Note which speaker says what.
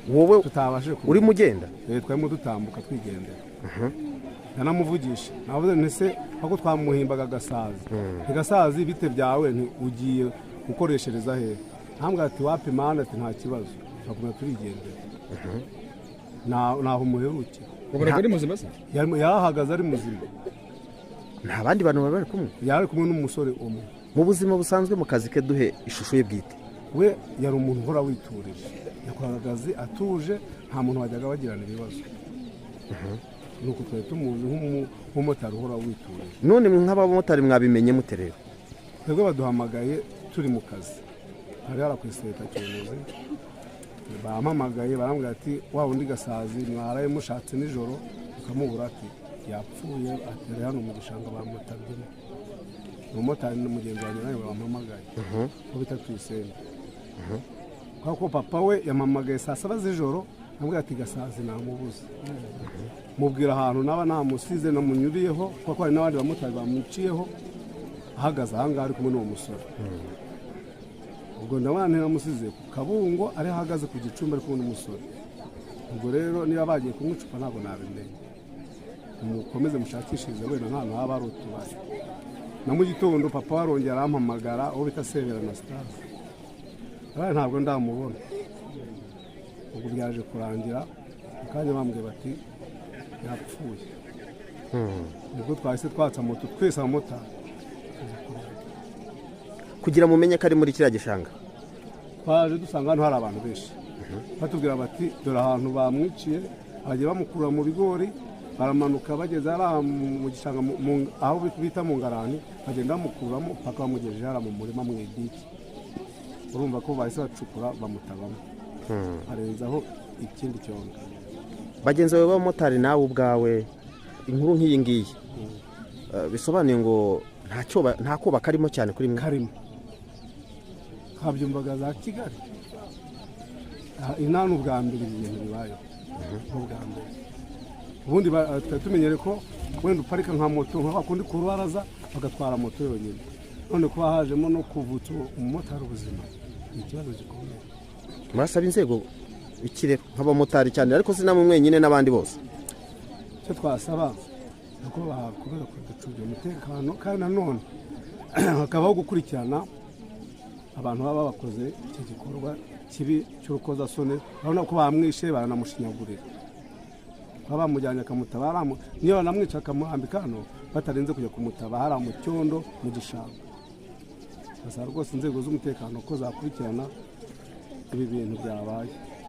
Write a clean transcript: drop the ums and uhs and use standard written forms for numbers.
Speaker 1: Wowe
Speaker 2: tutabashije kumenya.
Speaker 1: Urimo ugenda?
Speaker 2: Twarimo dutambuka twigendera. Ndanamuvugisha, navuze nti se ako twamuhimbaga Gasazi, nti Gasazi bite byawe, nti ugiye gukoreshereza hehe? Ntambwira ati wapi mana, ati nta kibazo, turakomeza turigendera. Ntaho muherukira.
Speaker 3: Wabonaga ari muzima se?
Speaker 2: Yarahagaze ari muzima.
Speaker 1: Nta bandi bantu bari kumwe?
Speaker 2: Yari kumwe n'umusore umwe.
Speaker 1: Mu buzima busanzwe mu kazi ke duhe ishusho ye bwite.
Speaker 2: We yari umuntu uhora witurije, yakoraga akazi atuje, nta muntu wajyaga bagirana ibibazo. Nuko twari tumuzi nk'umumotari uhora witurije.
Speaker 1: None nk'abamotari mwabimenye mute rero?
Speaker 2: Twebwe baduhamagaye turi mu kazi, hari harakweseta Cyunuzi, bampamagaye barambwira ati wa wundi Gasazi mwaraye mushatse nijoro ukamubura, ati yapfuye, atera hano mu gishanga bamutabyemo. Umumotari na mugenzi wanjye nawe bampamagaye uwo bita Tuyisenge, kuko papa we yampamagaye saa 7 z'ijoro ambwira ati Gasazi namubuze, mubwira ahantu naba namusize namunyuriyeho, kuko hari n'abandi bamotari bamuciyeho ahagaze ahangaha ari kumwe n'uwo musore. Ubwo ndabona ntiramusize ku Kabungo ari ahagaze ku gicumbi ari kumwe n'umusore. Ubwo rero niba bagiye kunywa icupa ntabwo nabimenye, mukomeze mushakishirize wenda nk'ahantu haba hari utubari. Na mu gitondo papa warongera arampamagara uwo bita Sebera na Stasi, ntabwo ndamubona. Ubwo byaje kurangira akanya bambwiye bati yapfuye. Nibwo twahise twatsa moto twese abamotari
Speaker 1: kugira mumenye ko ari muri kiriya gishanga.
Speaker 2: Twaje dusanga hano hari abantu benshi batubwira bati dore ahantu bamwiciye, bagiye bamukura mu bigori baramanuka bageze hariya mu gishanga aho bita mu ngarani, bagenda bamukuramo paka bamugejeje hariya mu murima mu idiki. Urumva ko bahise bacukura bamutabamo, arenzaho ikindi cyondo.
Speaker 1: Bagenzi bawe b'abamotari nawe ubwawe inkuru nk'iyi ngiyi bisobanuye ngo nta koba karimo cyane kuri mwe?
Speaker 2: Karimo, kabyumvaga za Kigali. Inani ubwa mbere ibintu bibayeho ubwa mbere. Ubundi twari tumenyere ko wenda uparika nka moto nka kundi ku rubaraza bagatwara moto yonyine, none kuba hajemo no kuvutsa umumotari ubuzima ni ikibazo gikomeye.
Speaker 1: Murasaba inzego iki rero nk'abamotari cyane, ariko si namwe mwenyine n'abandi bose?
Speaker 2: Icyo twasaba ni uko bakomeza kuducungira umutekano, kandi nanone hakabaho gukurikirana abantu baba bakoze icyo gikorwa kibi cy'urukozasoni. Urabona ko bamwishe baranamushinyagurira, baba bamujyanye akamutaba, niyo banamwica akamurambika hano batarenze kujya kumutaba hariya mu cyondo mu gishanga. Basaba rwose inzego z'umutekano ko zakurikirana ibi bintu byabaye.